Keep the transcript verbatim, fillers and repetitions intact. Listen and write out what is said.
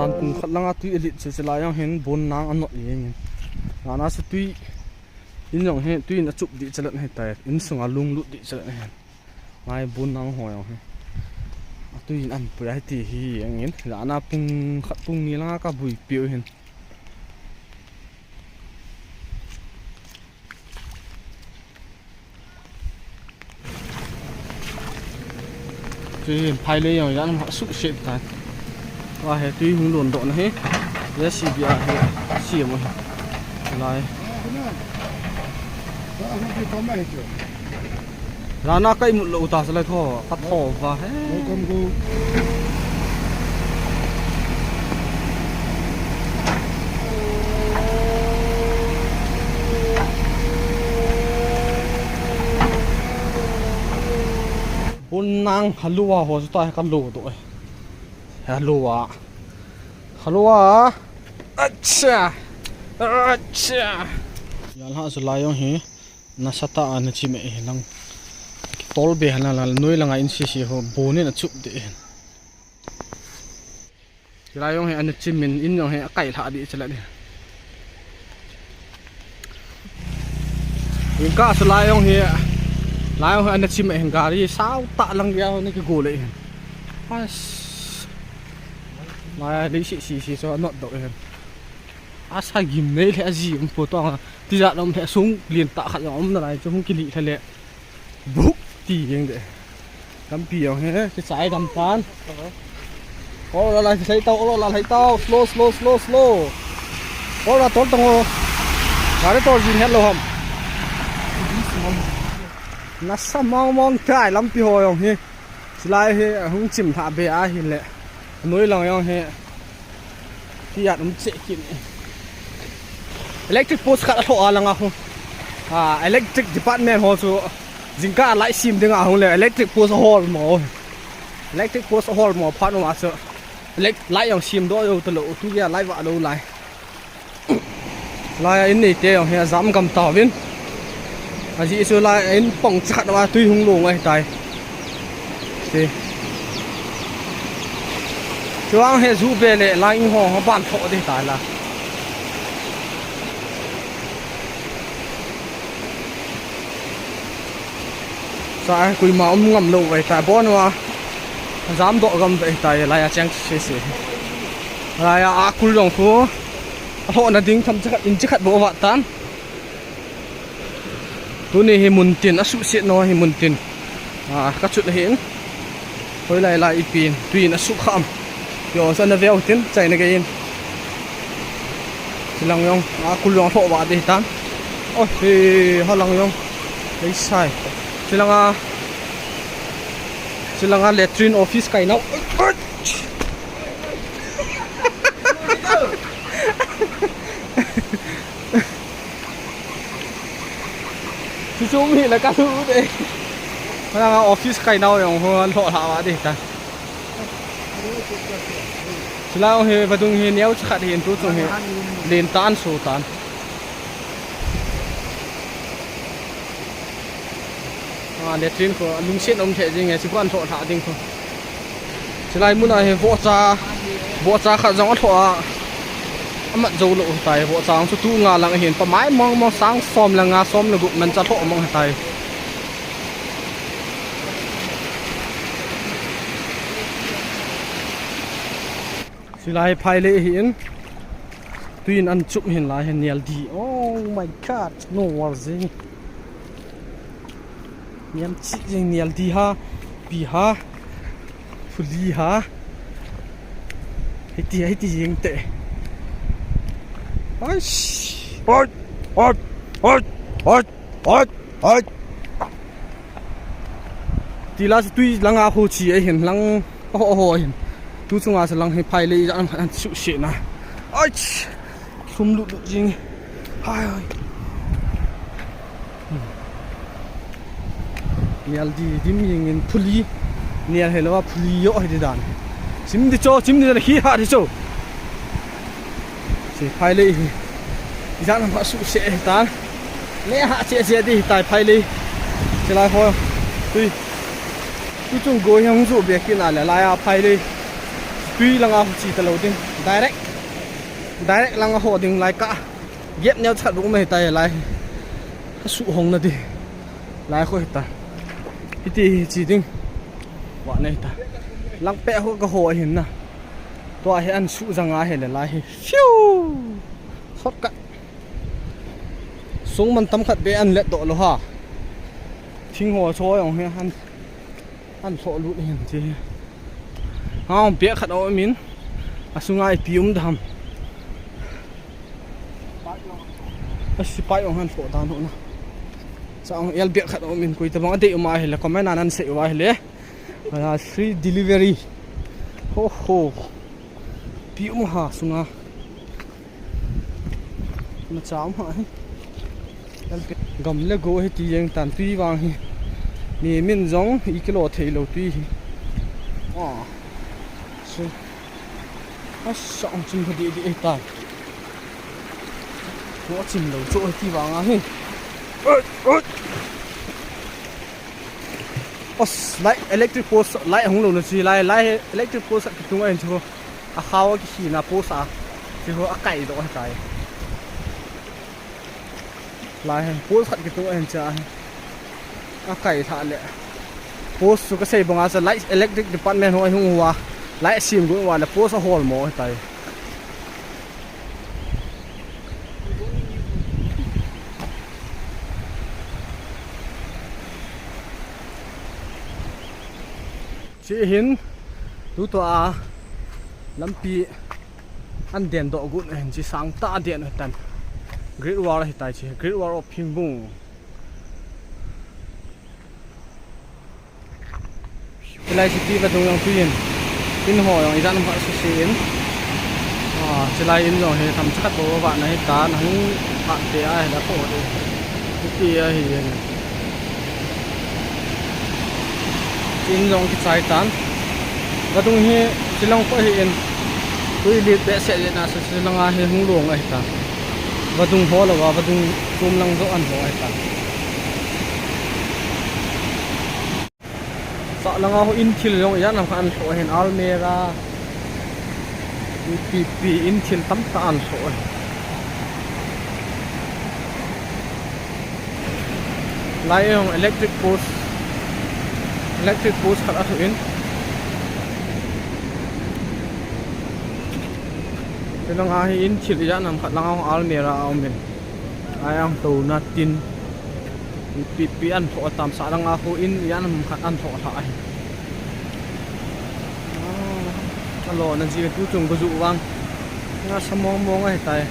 An pung khat langa tui alet chu, chulai jong hin bon nang anot jeng in. Ana chu tui in jong hi tui in achup dih chalet ahitai. In sunga lunglut dih chalet ahi. Ngai bon nang ho jong hi. Atui in anpui ahi ti hi jeng in. Ana pung khat pung ni langa kabui piu hin. Tui phailei jong jan ma suhset tan. Wa he tui hung lon doh na hi. J C B a hi siam u hi. Lai. Rana kai mut lo ta sa lai tho. Ka tho va he. Bon nang halua ho chu ta he ka lo doh e. Halua. Halua. Acha. Acha. Jan ha chu lai jong hi. Nasatah a ana chim e lang. Tol be hana la noi langa in sisi ho bon in achup dih hin. Chulai jong hi ana chim in, in jong hi akai lha dih chalet dih. Jingkah chu lai jong hi, lai jong hi ana chim e hin gari sao tah lang dia ho ana kigo le hin. As. Mai a lei sisi chu anot doh hin. Asa gimnei le aji um po tong a. Tijat um le sung lien tah khat jong um nalai chu hung kilih le le. Buk ti jeng de. Lampi jong hi, kichai dam tan. Ol la lai thei tau, ol la lai tau. Slow, slow, slow, slow. Ol la tol tang o. Gari tol jin het lo ham. Nasa mong mong tai lampi ho jong hi. Chulai hi, hung chim lha be ahi le. Noi lang jong hi. Ti at um che kin. Electric post khat a tho a langa khu. Ah, electric department ho chu jingkah light sim ding a hung le electric post a hol mo. Electric post a hol mo phat ma chu. Elect-, light jong sim doh jou ta lo, tu ya light va lo lai. Lai a in neite jong hi ajam gam tauvin. Ajeh chu lai a in pong chakhat a tui hung long ahitai. Ti. Chuang he ju be le lai in ho, ho ban tho ding tai la. Sa a koima um ngam lou ve ta bon wa. Jam doh gam ve ta lai a cheng se se. Lai a akul jong khu. A lhoh na ding tham chakhat in chakhat bou vat tan. Tuni hi mun tin a suhset no hi mun tin. A, ka chut ahin. Hoilai lai ipi in, tui in a sukha am. Yo, sa na veu tin, chai na gei in. Chilang jong, a kul jong lhoh va ding tan. Oh, he, ha lang jong. Ei sai. Chilang a, chilang a latrine office kai nau. Chu chu mi la ka lu de. Hala office kai nau jong ho an lhoh lha va ding ta. Chula jong hi vadung hi neo chakhat hin tu chung hi. Len tan su tan. A, latrine khu, lungset um thei jing e, chu khu an lhoh lha ding khu. Chulai mun a hi vohcha, vohcha khat jong a lhoh a, a mat jou lou tai, vohcha chu tu nga lang ahin, pa mai mong mong sang som le nga, som le gup man cha lhoh mong tai. Chulai phai le hi in. Tui in an chup hin lai hin nial di. Oh my God, no war jing. Niam chi jing nial di ha, pi ha, phuli ha. Hiti, hiti jing te. Aish. Oi, oi, oi, oi, oi, oi. Tila chu tui langa ho chi ahin lang ho ho ahin. Tu chunga chu lang hi phai le ijat an su se na. Ai. Sum lut lut jing. Hai hai. Nial di dim jing in phuli. Nial helou a phuli jo hi di dan. Chim di cho, chim di dan hi ha di cho. Che phai le hi. Ijat nam ha su se hi tan. Le ha che che di hi tai phai le. Che lai ho. Tui. Tu chung go hi hung ju be kin a le lai a phai le. Tui langa chi ta lo ding. Direct, direct lang a ho ding lai ka. Gap neo chat bu mai tai lai. Ka su hong na di. Lai kho hita. Hiti hi chi ding. Wa nei ta. Lang pe ho ka ho hin na. Tua hi an su jang a hi le lai hi. Fiu! Shortcut. Sung man tam khat be an let do lo ha. Thing ho cho yong hi an, an tho lut hin chi. Hong pia khat o min. A sunga i pi um dam. A sipai ong han tho dan ho na. Sa ong el bia khat o min koi ta bang a dei um a hi le comment an an sei wa hi le. Ala free delivery. Ho ho. Pi um ha sunga. Na cha um ha hi. Gam le go hi ti jeng tan tui vang hi. Mi min jong i kilo thei lo tui hi. Ah. So. Asa ong chim pha di di hi tan. Ko chim lo cho hi ti vang a hi. Oi, oi. Os, light, electric post, light hung lo na chi lai, lai electric post ki tung a hin chu. A khaw ki khi na post a. Chi ho a kai do hi tai. Lai hi, post khat kitung ahin cha hi. A kai tha le. Post chu ka sei banga cha light electric department ho hung hua. Light sim gu wa le post a hol mo tai. Chi hin, tu to a, lampi an den doh gun ahin chi sang ta den tan. Great Wall hi tai chi, Great Wall of Phingbung. Chilai city vadung jong tuin. Tin ho jong ijan pha sisi in. Ah, chilai in jong hi tham chakat bo ba na hi ta na hung pha te a hi la ko de. Ti a hi in. Tin jong kichai tan. Vadung hi chilang ko hi in. Tui lit be se le na sa chilang a hi hung long a hi ta. Vadung ho la wa vadung chum lang jo an ho a hi ta. Sa langa ho in thil jong ijan lam khan tho hin almirah. Ipi pi in thil tam ta an tho. Lai jong electric post. Electric post khat a tho in. Te langa hi in thil ijan lam khat langa ho almirah a um in. Ai ang to na tin. Pi, pi an tho tam sa langa ho in ijan lam khat an tho tha ai. Ah, alo na ji tu chung ko ju wang. Nga sa mong mong ai tai.